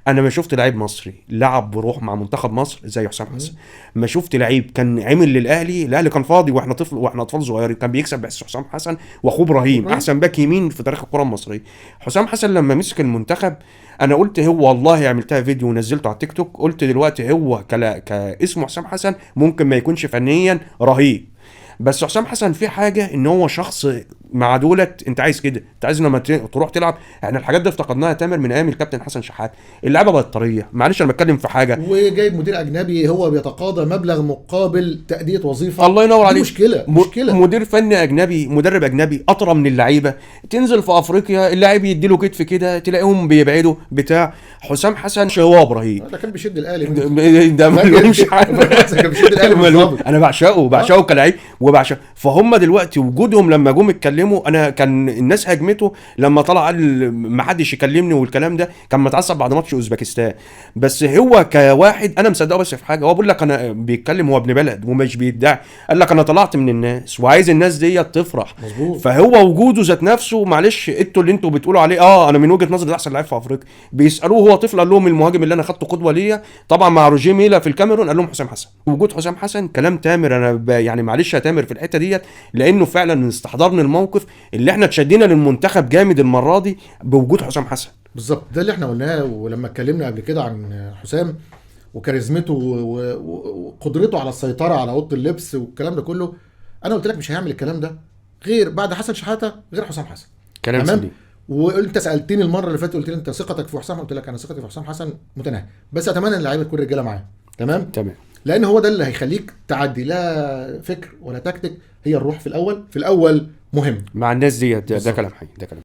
انا ما شفت لعيب مصري لعب بروح مع منتخب مصر زي حسام حسن. ما شفت لعيب كان عمل للاهلي، الاهلي كان فاضي واحنا طفل واحنا اطفال صغيرين، كان بيكسب بس حسام حسن واخوه ابراهيم احسن باك يمين في تاريخ الكره المصرية. حسام حسن لما مسك المنتخب انا قلت هو، والله عملتها فيديو ونزلته على التيك توك، قلت دلوقتي هو كاسمه حسام حسن ممكن ما يكونش فنيا رهيب، بس حسام حسن في حاجة ان هو شخص مع دولت، انت عايز كده، انت عايز لما تروح تلعب. احنا الحاجات دي افتقدناها تامر من ايام الكابتن حسن شحات، اللعبة بقت طرية. معلش انا بتكلم في حاجة، وجايب مدير اجنبي هو بيتقاضى مبلغ مقابل تادية وظيفة. الله ينور عليك. مشكلة مدير فني اجنبي، مدرب اجنبي اطرى من اللعيبة، تنزل في افريقيا اللاعب يديله كتف كده تلاقيهم بيبعدوا بتاع. حسام حسن هو ابراهيم ده كان بيشد الاهلي، ده ما لهمش حاجة، كان بيشد الاهلي. انا بعشقه كلاعب وبعشقه. فهم دلوقتي وجودهم لما جم اتكلموا، انا كان الناس هاجمته لما طلع قال ما حدش يكلمني والكلام ده، كان متعصب بعد ماتش اوزبكستان. بس هو كواحد انا مصدقه، بس في حاجة هو بيقول لك انا بيتكلم، هو ابن بلد ومش بيدعي، قال لك انا طلعت من الناس وعايز الناس دي تفرح. مظبوط. فهو وجوده ذات نفسه، معلش انتوا اللي انتوا بتقولوا عليه انا من وجهه نظري ده احسن لعيب في افريقيا. بيسالوه هو طفل قال لهم المهاجم اللي انا خدته قدوة ليا طبعا مع روجيه ميلا في الكاميرون، قال لهم حسام حسن. وجود حسام حسن كلام تامر، انا يعني معلش يا تامر في الحتة ديت، لانه فعلا استحضرني الموقف اللي احنا اتشدينا للمنتخب جامد المرة دي بوجود حسام حسن. بالظبط، ده اللي احنا قلناه ولما اتكلمنا قبل كده عن حسام وكاريزمته وقدرته على السيطرة على اوضة اللبس والكلام ده كله. انا قلت لك مش هيعمل الكلام ده غير بعد حسن شحاته، غير حسام حسن. كلام سليم. وانت سالتني المرة اللي فاتت قلت لي انت ثقتك في حسام، قلت لك انا ثقتي في حسام حسن متناهية، بس اتمنى ان اللعيبة تكون رجاله معاه. تمام. لان هو ده اللي هيخليك تعدي، لا فكر ولا تكتيك، هي الروح في الاول، في الاول مهم مع الناس دي. ده كلام حقيقي، ده كلام.